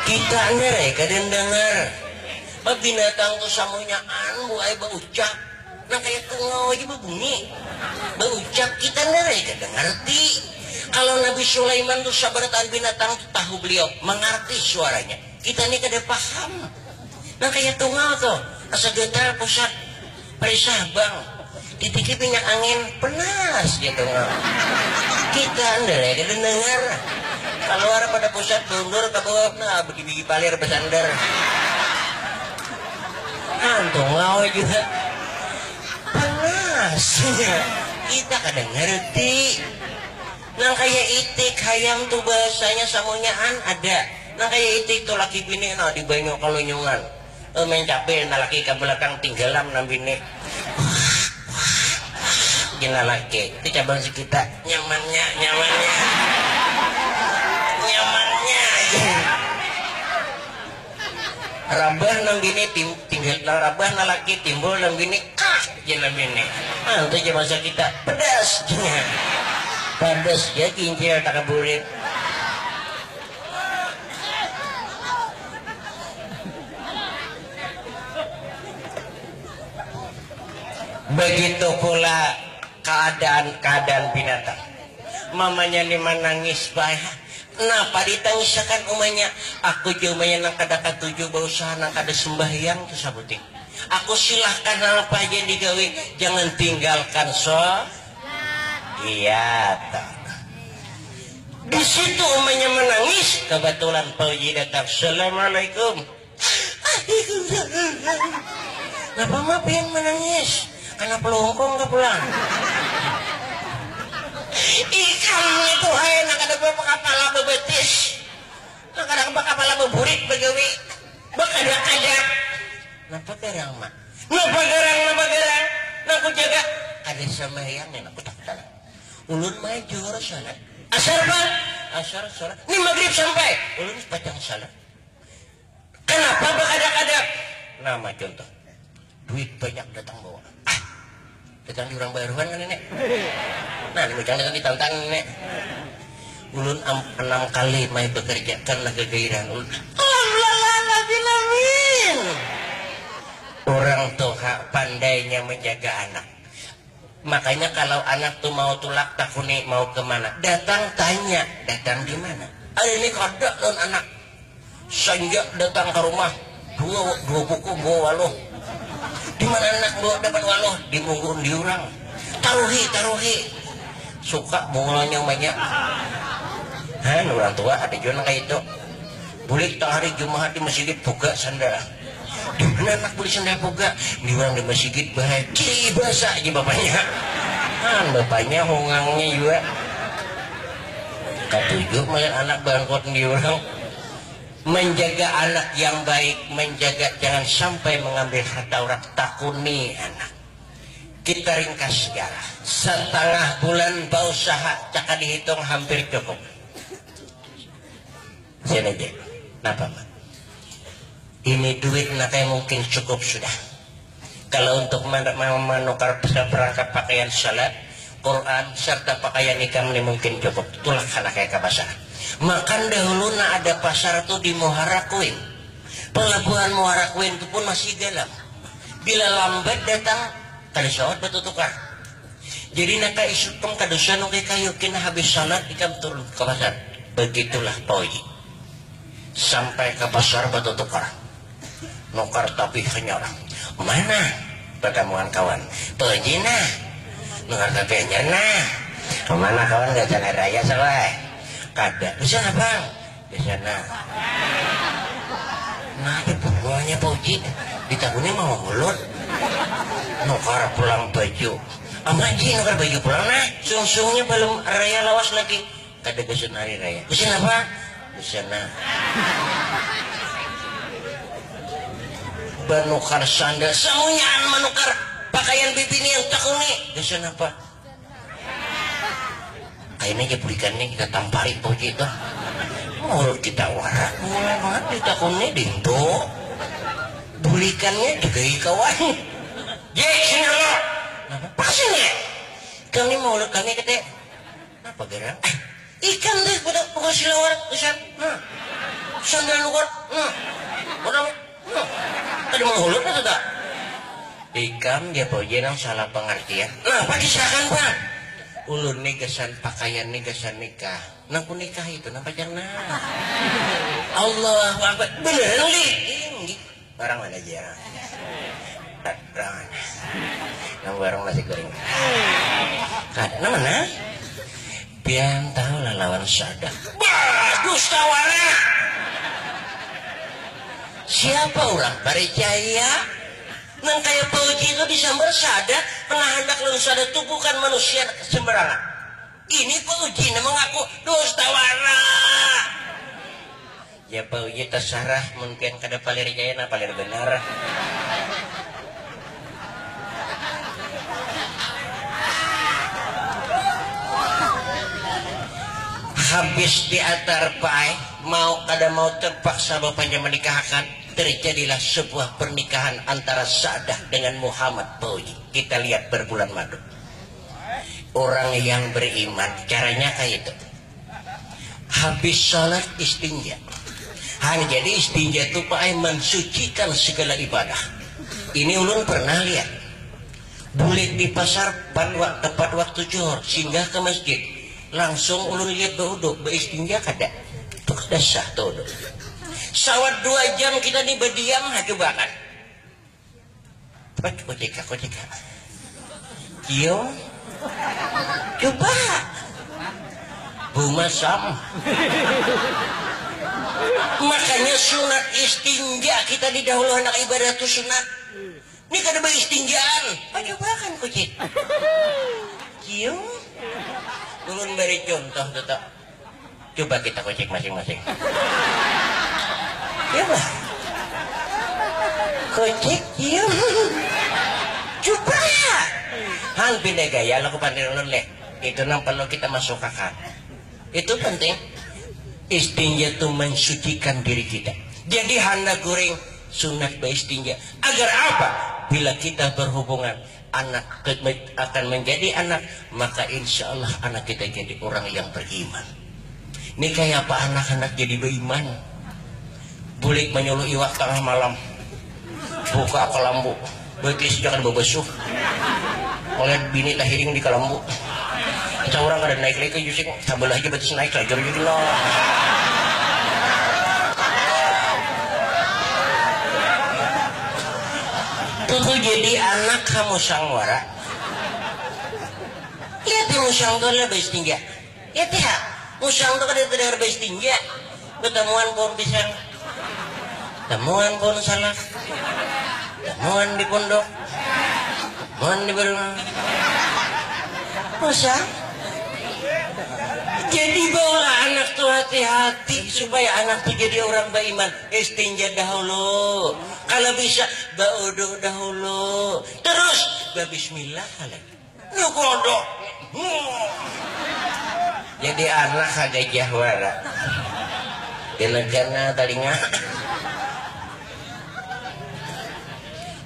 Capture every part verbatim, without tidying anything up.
Kita andarai kada dengar. Babinatang tu samunyaan buai baucap. Nang kaya tungau aja babunyi. Baucap kita andarai kada ngarti. Kalau Nabi Sulaiman tu sabarataan binatang tu tahu beliau, mangarti suaranya. Kita ni kada paham. Nang kaya tungau tu, asa gatal pusat. Parisa bang, titiki minyak angin, penas ja tungau. Kita andarai kada dengar. Kaluar pada pusat, bundur ka bawah, nah, bigi-bigi palir basandar. Nah, tungau jua. Panas. Kita kada ngerti. Nang kaya itik hayam tu bahasanya samunyaan ada. Nang kaya itik tu laki bini nah di banyu kalunyungan. Eh, main cabe, nah laki ka belakang tinggalam nang bini. Gina laki, itu cabang si kita. Nyamannya, nyamannya. Nyamannya aja. Rabah nang bini tim, tinggal nang rabah nang laki timbul nang bini kah gina bini. Nah, itu aja masa kita pedas. Pedas ya kincir takaburit. Begitu pula keadaan-keadaan binatang. Mamanya ni manangis bae. Napa ditangisakan umanya? Aku ja umanya nang kada katuju bausaha nang kada sembahyang tu sabuting. Aku silahkan apa aja yang digawi, jangan tinggalkan so. Iya toh. Di situ umanya menangis, kebetulan Pak Uji datang. Assalamualaikum. Napa ma pian manangis? Kana pelungkung ka pulang. Ikam itu hai nak ada berapa kapala bebetis. Nak ada berapa kapala beburit begawi. Bakadak-kadak. Napa garang mak? Napa garang, napa garang? Nak ku jaga. Ada sembahyang nih nak ku tak dalam. Ulun maju harus salat. Asar bang. Asar salat. Ini maghrib sampai. Ulun pacang salat. Kenapa bakadak-kadak? Nama contoh. Duit banyak datang bawa. Ah, datang di orang baruan kan ini. Nah, ini datang di tantan ini. Ulun am- enam kali mai bekerja karena kegairan ulun. Alhamdulillah, alamin. Orang tuha pandainya menjaga anak. Makanya kalau anak tu mau tulak takuni mau ke mana, datang tanya, datang di mana. Hari ini kada lawan anak. Sanja datang ke rumah, dua dua buku bawa waluh. Di mana anak bawa dapat waluh? Di munggun di urang. Taruhi, taruhi. Suka mungulnya banyak. Han, orang tua ada juga nang kayak itu. Bulik tang hari Jumahat di masjid buka sandal. Di mana anak beli sandal buka? Di orang di masjid bahaya. Ciri bahasa aja bapaknya. Han, bapaknya hongangnya juga. Katuju melihat anak bangkot di orang. Menjaga anak yang baik, menjaga jangan sampai mengambil harta orang, takuni anak. Kita ringkas sejarah. Setengah bulan bausaha, caka dihitung hampir cukup. Sini je. Napa mak? Ini duit nak kayak mungkin cukup sudah. Kalau untuk mana- mau menukar seperangkat pakaian salat, Quran, serta pakaian ikam ini mungkin cukup. Tulak anak kayak ke pasar. Makan dahulu nak ada pasar tuh di Muara Kuin. Pelabuhan Muara Kuin itu pun masih dalam. Bila lambat datang, kada sawat batu tukar. Jadi naka isuk pun kada usah nunggu kayu kena habis salat ikam turun ke pasar. Begitulah Pak Uji. Sampai ke pasar batu tukar. Nukar tapi hanyar. Mana? Pertemuan kawan. Pak Uji nah. Nukar tapi hanyar nah. Kemana kawan gak jalan raya salah? Kada. Bisa bang? Di sana. Nah, ada bukuannya Pak Uji. Ditakuni mau mulut. Nukar pulang baju. Ama Ji nukar baju pulang nah. Sungsungnya belum raya lawas lagi. Kada gasan hari raya. Gasan apa? Gasan nah. Banukar sandal. Samunyaan manukar pakaian bibini yang takuni. Gasan apa? Kaini aja bulikannya kita tampari Pak Uji tuh. Mulut kita warak, mulai banget ditakuni dinto. Bulikannya juga kawan. Ye, sini lo. Apa sini? Kami mulut kami kete. Apa gerang? Eh, ikan deh, budak bukan silawar, besar. Nah. Sandal luar. Nah, orang. Nah, kada manghulut nah sudah. Ikam dia Pak Uji nang salah pengertian. Nah, apa kisahkan, Pak? Ulun nih gasan pakaian nih gasan nikah. Nang ku nikah itu nang pacar nah. Allahu Akbar. Beneran, Li? Inggih. Orang mana aja? Orang mana? Nang warung nasi goreng. Kada, nang mana? Pian tahu lah lawan Sadah. Bagus tawara. Siapa orang percaya? Nang kaya Pak Uji itu disambar Sadah, pernah hendak lawan Sadah itu bukan manusia sembarangan. Ini Pak Uji nang mengaku, dusta wara. Ya Pak Uji, terserah, mun pian kada palir jaya, nah palir benar. Habis diatar Pak ai, mau kada mau terpaksa bapanya menikahakan, terjadilah sebuah pernikahan antara Sadah dengan Muhammad Pak Uji. Kita lihat berbulan madu. Orang yang beriman, caranya kayak itu. Habis salat istinja. Hang jadi istinja tu Pak ai mensucikan segala ibadah. Ini ulun pernah lihat. Bulik di pasar pan wa- tepat waktu johor, singgah ke masjid. Langsung ulun lihat baudu, beistinja kada. Tu kada sah tu udu. Sawat dua jam kita ni badiam ha, coba kan. Apa coba cek, coba cek. Cium. Coba. Bumasam. Makanya sunat istinja kita di dahulu anak ibadah tu sunat. Ini kada beristinjaan. Apa coba kan kucing. Cium. Ulun beri contoh tu tak. Coba kita kocek masing-masing. Coba. Kocek, cium. Coba. Hang pindah gaya lah ku pandir ulun leh. Itu nang perlu kita masuk akal. Itu penting. Istinja tu mensucikan diri kita. Jadi handa guring sunat beistinja. Agar apa? Bila kita berhubungan anak ke- akan menjadi anak, maka insya Allah anak kita jadi orang yang beriman. Ini kayak apa anak-anak jadi beriman? Bulik menyuluh iwak tengah malam, buka kelambu, betis jangan bebesuh. Oleh bini tahiring di kelambu. Kita orang kada naik lagi ke jusik, sabelah aja betis naik saja gitu lah. Tuh tuh jadi anak kamu sangwara. Lihat di musang tu adalah bais tinggi. Lihat ya, musang tu kada terdengar bais tinggi. Ketemuan pohon pisang, temuan pohon salak, temuan di pondok, temuan di berung. Musang. Jadi bawa anak tu hati-hati supaya anak tu jadi orang beriman. Istinja dahulu. Kalau bisa, baudu dahulu. Terus, babismillah kalian. Lu kodok. Hmm. Jadi anak agak jahwara. Dilegana telinga.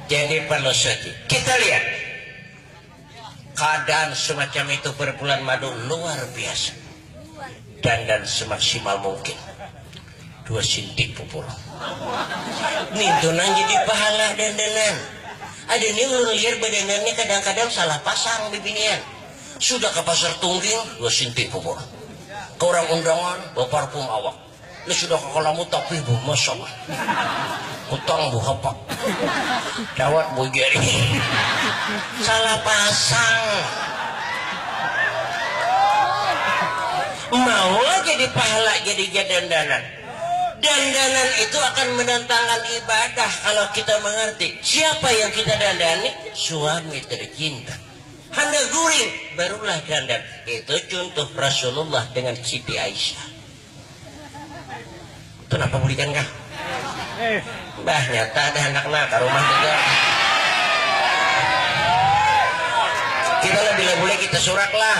Jadi perlu sedih. Kita lihat. Keadaan semacam itu berbulan madu luar biasa. Dandan semaksimal mungkin. Dua sintik pupur. Nintu nang jadi pahala dandanan. Ada ni ulun liar badandan ni kadang-kadang salah pasang bibinian. Sudah ke pasar tungging, dua sintik pupur. Ke orang undangan, baparfum awak. Ni sudah ke kalamu tapi bu masam. Kutang bu hapak. Dawat bu jari. Salah pasang. Maulah jadi pahala jadi jadandanan. Dandanan itu akan mendatangkan ibadah kalau kita mengerti siapa yang kita dandani, suami tercinta. Handa guring, barulah dandan. Itu contoh Rasulullah dengan Siti Aisyah. Kenapa bulikan kah? Bah nyata ada anak nak ke rumah juga. Kita lah bila boleh kita surak lah.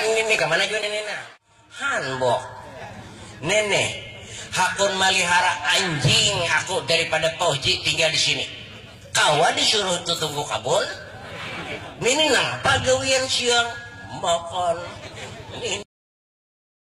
Ini nih kemana juga ini nah? Hanbok. Nene, hakun malihara anjing aku daripada Pak Uji tinggal di sini. Kawa disuruh tu tunggu kabun. Nini napa gawian siang? Makan.